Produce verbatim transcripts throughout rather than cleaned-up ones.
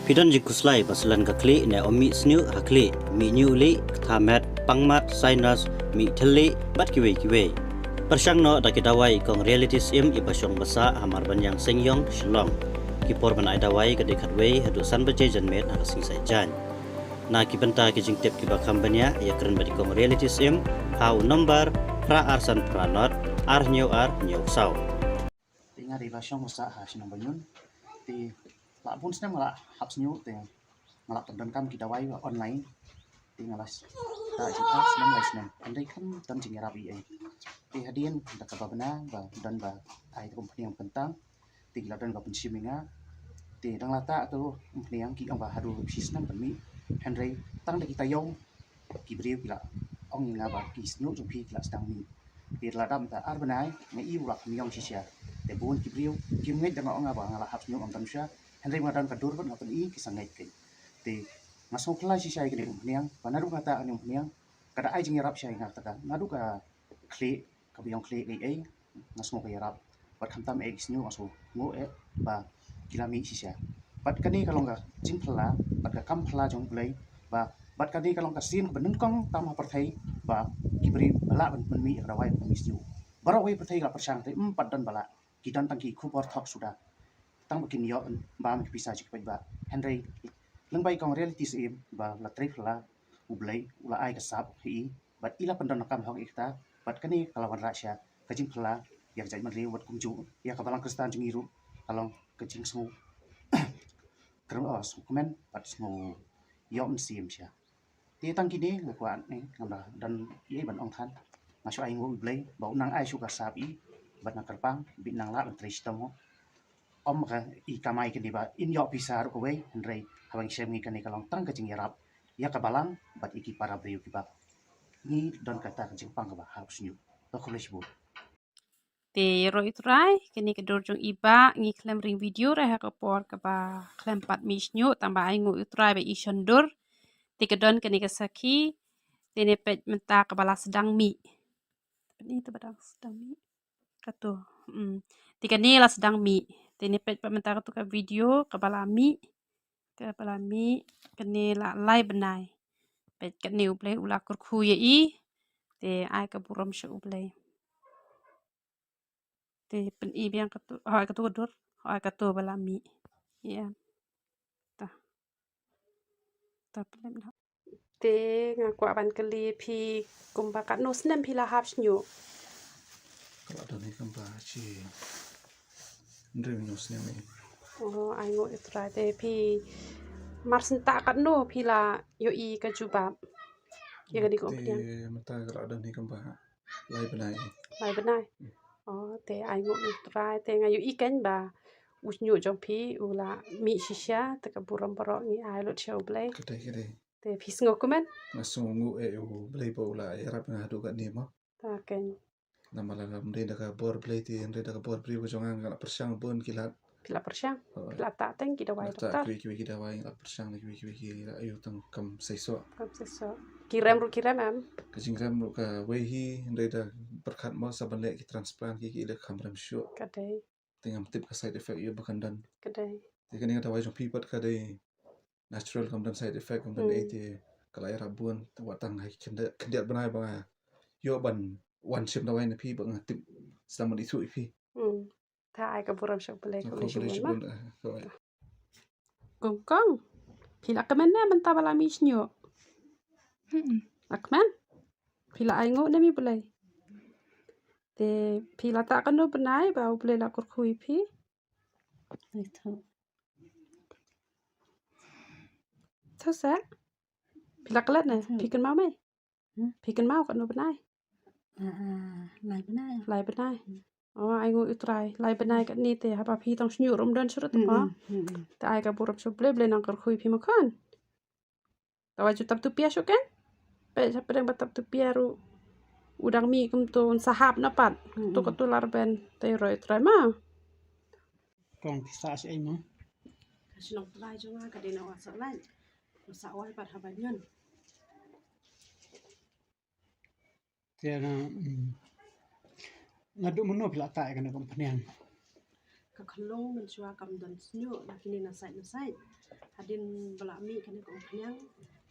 Phi don jingkhuslai ba slen ka khlieh ne ym mih sniuh ha khlieh, mih ñiuh lieh, ktha met, pang mat, sinus, mih thylliej bad kiwei kiwei. Pyrshang noh da ki dawai kong Reality Syiem i ba shong ba sah ha Marbaniang Seiñiong, Shillong. Ki por ban ai dawai ka dei khatwei haduh san baje janmiet ha ka sngi Saitjaiñ. Na ki bynta ki jingtip kiba kham bniah, ïakren bad i kong Reality Syiem ha u nombar phra ar san phra nod ar hynñiew ar hynñiew saw. Te nga dei ba shong ba sah ha shnong Banyun. Te la bun snem nga la hap sniuh te nga la pyndonkam ki dawai ba online. Te nga la s-, ta jingkhang snem lai snem. Hynrei kam don jingïarap ei ei. Te hadien da kaba bna ba don ba ai te ka umphniang kyntang. Te ki la don ba pynshim ïa nga. Te dang la ta te umphniang ki ong ba haduh shi snem pynmih. Hynrei tang da ki taïew ki briew ki la ong ïa nga ba ki sniuh jong phi ki la sdang mih. Te la dap mynta ar bnai nga i u la kham ïong shisha. Te bun ki briew kim ngeit da nga ong nga ba nga la hap sniuh ym don shuh. Hynrei nga don ka dur bad nga pyni ki sa ngeit kein. Te nga sngewkhlaiñ shisha ïa kane ka umphniang ba naduh nga ta kane ka umphniang ka da ai jingïarap shisha ïa nga kata ka naduh ka khlieh kaba ïong khlieh ei ei. Nga sngew ka ïarap bad khamtam eh ki sniuh nga sngew nguh eh ba ki la mih shisha. Bad kane ka long ka jingphylla bad ka kam phylla jong U Blei ba bad kane ka long ka sien kaba nyngkong tam ha pyrthei ba ki briew ba lah ban pynmih ïa ka dawai ban mih sniuh. Baroh kawei pyrthei ka la pyrshang te ym pat don ba lah, ki don tang ki khubor thok suda. Tang ba kin ïoh bam ki pisa jong ki paidbah. Hynrei lyngba i kong Reality Syiem ba la trei phylla, U Blei u la ai ka sap ha i bad i la pyndonkam hok ïa kata bad kane ka la wanrah sha ka jingphylla ïa ka jaitbynriew bad kumjuh ïa ka balang Khristan jong ngi ruh ka long ka jingsngew kren, oh, sngewkmen bad sngew ïoh mynsiem sha. Te tang kine nga kwah ne ngam da don ei ban ong than. Nga shu ai nguh U Blei ba u nang ai shuh ka sap i bad nga kyrpang bad nang lah ban trei shitom ho. Ym ka i kamai kane ba in ïoh pisa ruh kawei, hynrei haba ngi shem ngi kane ka long tang ka jingïarap ïa ka balang bad ïa ki para briew kiba ngi don kata ka jingpang kaba hap sniuh. To khublei shibun. Te ïaroh ïa U Trai, kane ka dur jong i bah, ngi khlem ring video re ha ka por kaba khlem pat mih sniuh, tang ba ai nguh ïa U Trai ba i shon dur. Te ka don kane ka sakhi, te ne peit mynta kaba la sdang mih. Peit ito ba dang sdang mih. Kato. Hmm. Te kane la sdang mih. Te ne peit pat mynta kato ka video kaba la mih. Kaba la mih, kane la lai bnai. Peit kane U Blei u la kyrkhu ïa i. Te ai ka burom sha U Blei. Te pyni biang kato, hoi kato ka dur, hoi kato ba la mih. Ïa. Ta. Ta pynlem na. Te nga kwah ban kylli phi kumba katno snem phi la hap sniuh? Ka la don hi kumba shi hynriew snem hi. Oh, ai nguh ïa U Trai. Te phi mar senta katno phi la ïohi ka jubab ïa kane ka umphniang? Te mynta ka la don hi kumba lai bnai. Lai bnai. Hmm. Oh, te ai nguh ïa U Trai, te nga ïohi kein ba u sniuh jong phi u la mih shisha, te ka burom baroh ngi ai lut sha U Blei. Ka dei, ka dei. Te phi sngew kumne? Nga sngew nguh ïa U Blei ba u la ïarap nga haduh katne mo. Ta kein. Namar lada ym dei da ka bor Blei te, ym dei da ka bor briew ka jong nga, nga la pyrshang bun ki lad. Phi la pyrshang? Hooid. Phi la tah teng ki dawai doktor? Nga la tah kiwei kiwei ki dawai, nga la pyrshang kiwei kiwei ki, la ïoh tang kam seisoh. Kam seisoh. Ki rem ruh ki rem em? Ka jingrem ruh kawei hi, ym dei da pyrkhat mo sa ban leh ki transplant ki, ki leh kam rem shuh. Ka dei. Te ngam tip ka side effect ïa ba kan don. Ka dei. Te kane ka dawai jong phi pat ka dei natural, kam don side effect, kam don ei te ka la ïarap bun, te wat tang ha ki khyndiat, khyndiat bnai ba nga ïoh ban wan shim dawai na phi ba nga tip sdang ban ithuh ïa phi. Hmm. Ta ai ka burom sha U Blei, khublei shibun ma. Kong kong, phi la kmen ne mynta ba la mih sniuh? Hmm. La kmen? Phi la ai nguh ne em ïa U Blei? Te phi la tah katno bnai ba U Blei la kyrkhu ïa phi? Tho sa? Phi la klet ne? Phi kynmaw me? Hmm? Phi kynmaw katno bnai? Ah, ah, lai bnai. Lai bnai. Hmm. Oh, ai nguh ïa U Trai. Lai bnai katne te haba phi tang sniuh ruh ym don shuh ruh te mo. Hmm, hmm, hmm. Te ai ka burom sha U Blei, Blei nang kyrkhu ïa phi mo khun. Te wat ju tap tu pia shuh kein. Peit sha pdeng ba tap tu pia ruh u dang mih kumto, un sa hap na pat. Hmm, hmm. To kato la rben, te ïaroh ïa U Trai ma. Kong phi sah shi ei mo? Ka shnong trai jong nga ka dei na Wahsahlight. Wahsahwai pat ha Banion. Te na, mm, naduh mynno phi la tah ïa kane ka umphniang? Ka khyllung mynshuwa kam don sniuh, la kine na side na side. Hadien ba la mih kane ka umphniang,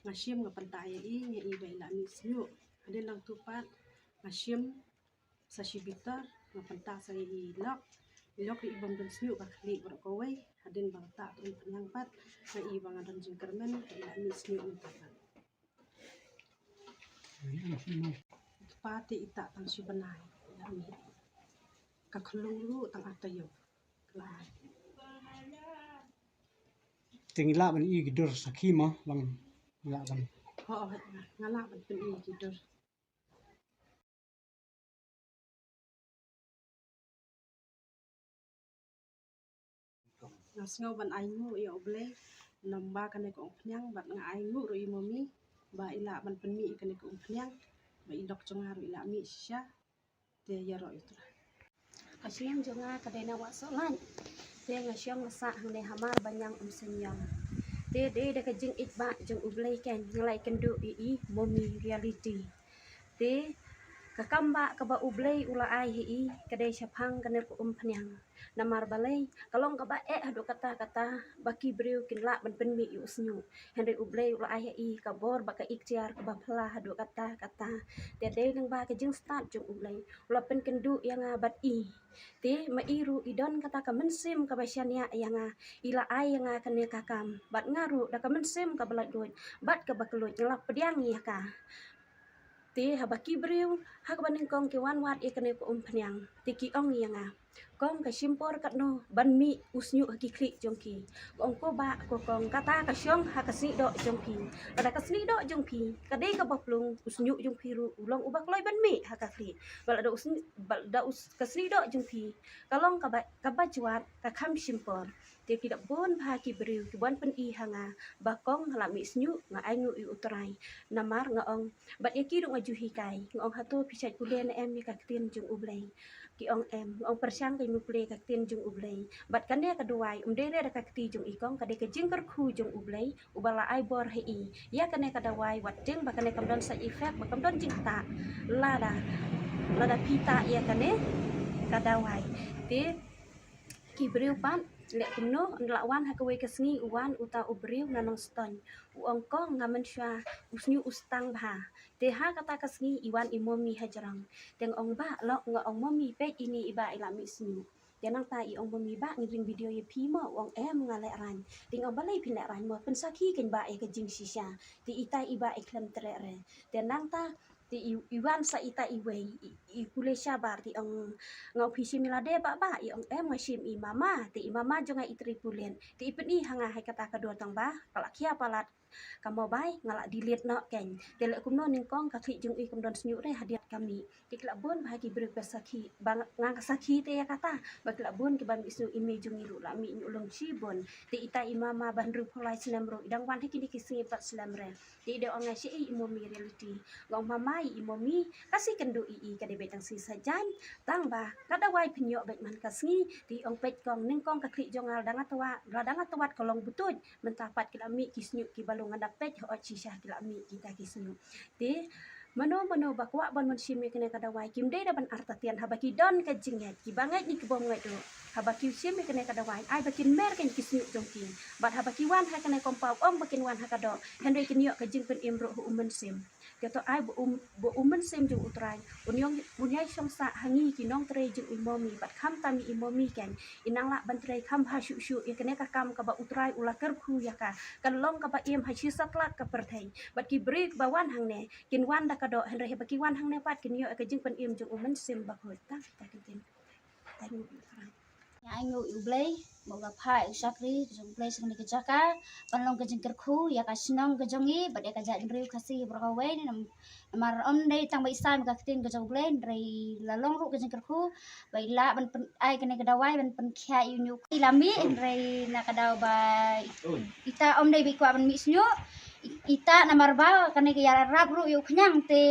nga shim nga pynta ïa i, nga i ba i la mih sniuh. Hadien nangtu pat nga shim sa shi bitar, nga pynta sa ïa i lok. I lok i bym don sniuh ba khlieh baroh kawei. Hadien ba la tah tu umphniang pat, nga i ba nga don jingkyrmen ba i la mih sniuh mynta pat. Te i tah tang shi bnai i la mih. Ka khlung ruh tang ar taïew. Ka la mih. Te ngi lah ban i ki dur sakhi mo, long ngi lah ban. Ho, nga lah ban pyni ki dur. Nga sngew ban ainguh ïa U Blei namar ba kane ka umphniang, bad nga ainguh ruh ïa i Momi ba i lah ban pynmih ïa kane ka umphniang, ba i lok jong nga ruh i lah mih shisha. Te ïaroh ïa u Trai. Ka shnong jong nga ka dei na Wahsohlait. Te nga shong nga sah hangne ha Marbaniang Umsynñiang. Te dei da ka jingïeit bah jong U Blei kein nga la ïakynduh ïa i Momi Reality. Te ka kam bah kaba U Blei u la ai ha i ka dei shaphang kane ka umphniang. Namar balei, ka long kaba eh haduh katta katta ba ki briew kin lah ban pynmih ïa u sniuh. Hynrei U Blei u la ai ha i ka bor bad ka iktiar kaba phylla haduh katta katta. Te dei lyngba ka jingstad jong U Blei u la pynkynduh ïa nga bad i. Te ma i ruh i don kata ka mynsiem kaba shaniah ïa nga, i la ai ïa nga kane ka kam, bad nga ruh da ka mynsiem kaba laitluid bad kaba kylluid nga la pdiang ïa ka. Te haba ki briew ha kaba nyngkong ki wan wad ïa kane ka umphniang, te ki ong ïa nga, kong, ka shim por katno ban mih u sniuh ha ki khlieh jong ki? Nga ong, ko bah, ko kong, kata ka shong ha ka snieh doh jong phi. Lada ka snieh doh jong phi ka dei kaba plung, u sniuh jong phi ruh u long uba kloi ban mih ha ka khlieh. Bad lada u snieh, bad lada u s-, ka snieh doh jong phi ka long kaba, kaba jwat, ka kham shim por. Te ki la bun bha ki briew ki wan pyni ha nga ba kong, ha la mih sniuh nga ainguh ïa u Trai. Namar nga ong, bad ïa ki ruh nga ju hikai, nga ong, hato phi shait pule ne em ïa ka ktien jong U Blei? Ki ong em. Nga ong, pyrshang keiñ me pule ka ktien jong U Blei. Bad kane ka dawai ym dei re da ka kti jong i kong, ka dei ka jingkyrkhu jong U Blei uba la ai bor ha i ïa kane ka dawai, wat tieng ba kane kam don side effect, ba kam don jingktah lada, lada phi tah ïa kane ka dawai. Te ki briew pat, leh kumno, ynda la wan ha kawei ka sngi u wan uta u briew na Nongstoiñ. U ong, kong, nga mynshuwa u sniuh u stang bha. Te ha kata ka sngi i wan i Momi hajrong. Te nga ong, bah, lok, nga ong, Momi, peit ine i bah i la mih sniuh. Te nangta i ong, Momi, bah, ngin ring video ïa phi mo? U ong, em, nga lehraiñ. Te nga ong, balei phin lehraiñ mo? Pynsakhi keiñ bah ïa ka jingshisha. Te itai i bah i khlem treh re. Te nangta te i, i wan sa ita iwei, i, i pule shabar, te i ong, nga ong, phi shim i lade bah, bah? I ong, em, nga shim i mama. Te i mama jong nga i trei pulit. Te i pyni ha nga ha kata ka dur tang ba ka la khia palat ka mobile, nga la delete noh keiñ. Te leh kumno, nyngkong ka khlieh jong i kam don sniuh re hadien ka mih. Te ki la bun bha ki briew ba sakhi, ba nga, nga sakhi te ïa kata, ba ki la bun kiba mih sniuh, i mei jong i ruh la mih ñiuh lung shibun. Te ita i mama ba hynriewphew lai snem ruh i dang wan ha kine ki sngi pat slem re. Te i dei ong, nga, shaei i Momi Reality? Nga ong, mama, i Momi ka shu kynduh ïa i ka dei beit tang sngi Saitjaiñ, tang ba ka dawai phin ïoh beit man ka sngi. Te i ong, peit kong, nyngkong ka khlieh jong nga lada nga twa, lada nga twat ka long butuit, mynta pat ki la mih ki sniuh kiba lung, nga da peit hooid shisha ki la mih kita ki sniuh. Te mano mano ba kwah ban wan shim ïa kane ka dawai, kim dei da ban artatien, haba ki don ka jingngeit, kiba ngeit ne kibym ngeit ruh, haba ki shim ïa kane ka dawai, ai ba kin mer keiñ ki sniuh jong ki. Bad haba ki wan ha kane ka compound, ym ba kin wan ha ka doh, hynrei kin ïoh ka jingpynim ruh ha u Mynsiem. Te to ai ba u, ba u Mynsiem jong u Trai un ïong, un ïai shong sah ha ngi ki nongtrei jong i Momi, bad khamtam i Momi keiñ, in nang lah ban trei kham bha shuh shuh ïa kane ka kam kaba u Trai u la kyrkhu ïa ka. Ka long kaba im ha shi satlak ka pyrthei. Bad ki briew ba wan hangne kin wan da ka doh, hynrei haba ki wan hangne pat kin ïoh ïa ka jingpynim jong u Mynsiem Bakhuid. Tang kita ki ktien. Tang kita. Nga ainguh ïa u Blei ba u la phah ïa u shakri jong u Blei sha kane ka jaka ban long ka jingkyrkhu ïa ka shnong ka jong ngi bad ïa ka jaitbynriew Khasi baroh kawei. Nam, namar ym dei tang ba i sam ïa ka ktien ka jong u Blei, hynrei la long ruh ka jingkyrkhu ba i lah ban pyn, ai kane ka dawai ban pynkhiah ïa u ñiuh. I la mih, hynrei na ka daw ba ita ym dei ba i kwah ban mih sniuh. I, ita namar ba kane ka ïarap ruh ïa u khñiang te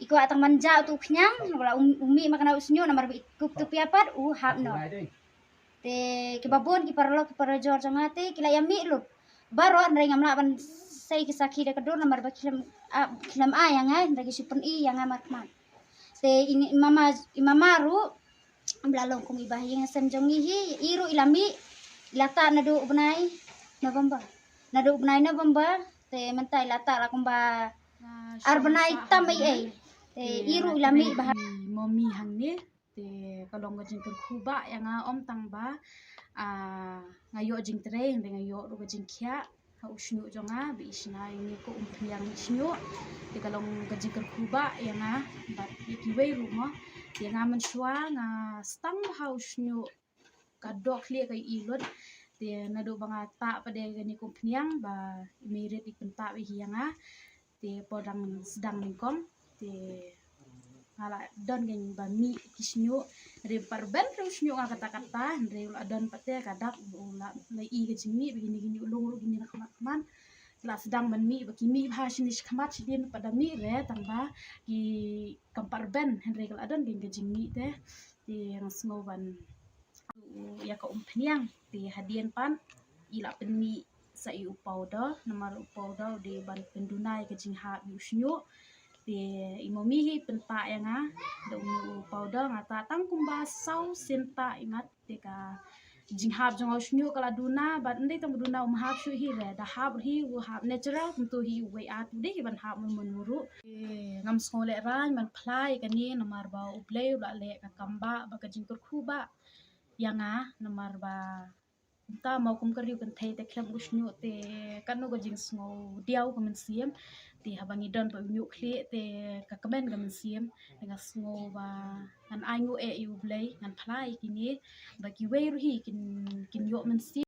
i kwah tang ban jah utu u khñiang, la um, u mih ma kane u sniuh namar ba i kup tu pia pat u hap noh. Te kiba bun ki paralok ki parajor jong nga te ki la ïa mih lut baroh, hynrei ngam lah ban sei ki sakhi da ka dur namar ba ki khlem, ah, ki khlem ai ïa nga, hynrei ki shu pyni ïa nga markhmat. Te i mama, i mama ruh ba la long kum i ba ha ïing ha sem jong ngi hi, i ruh i la mih, i la tah naduh u bnai November. Naduh u bnai November te mynta i la tah la kumba ar bnai tam ei ei. Te i ruh i la mih bha. Momi hangne te ka long ka jingkyrkhu ba ïa nga, ym tang ba, ah, nga ïoh jingtrei, hynrei nga ïoh ruh ka jingkhiah ha u shñiuh jong nga ba i shna ïa ngi ka umphniang shñiuh. Te ka long ka jingkyrkhu ba ïa nga bad ïa kiwei ruh mo. Te nga mynshuwa nga sdang bha u shñiuh, ka doh khlieh ka i lut. Te naduh ba nga tah pat de kane ka umphniang ba i Mei Rit i pyntah beit hi ïa nga. Te por dang sdang nyngkong te nga la don kein ba mih ki shñiuh. Hynrei pat rben ruh u shñiuh nga katta katta, hynrei u la don pat te ka dak u la, la i ka jingmih ba kine ki ñiuh lung ruh kine na khmat khmat. La sdang ban mih ba ki mih bha shini shi khmat shidien pat da mih re, tang ba ki kam pat rben, hynrei ka la don kein ka jingmih te. Te nga sngew ban ïa ka umphniang te hadien pat i la pynmih sa ïa u powder, namar u powder u dei ban pynduna ïa ka jinghap ïa u shñiuh. Te i Momi hi pyntah ïa nga da u, u powder, nga tah tang kumba saw sien tah i mat te ka jinghap jong u shñiuh ka la duna, bad ym dei tang ba duna um hap shuh hi re, da hap hi u hap natural kumto hi, uwei at u dei hi ban hap mynmun ruh. Te ngam sngew lehraiñ ban phla ïa kane namar ba U Blei u la leh ka kam ba, ba ka jingkyrkhu ba ïa nga, namar ba kumta mo kum ka riew kynthei te khlem u shñiuh te katno ka jingsngew diaw ka mynsiem. Te haba ngi don pat u ñiuh khlieh te ka kmen ka mynsiem. Te nga sngew ba ngan ai nguh eh ïa U Blei, ngan phla ïa kine ba kiwei ruh hi kin, kin ïoh mynsiem.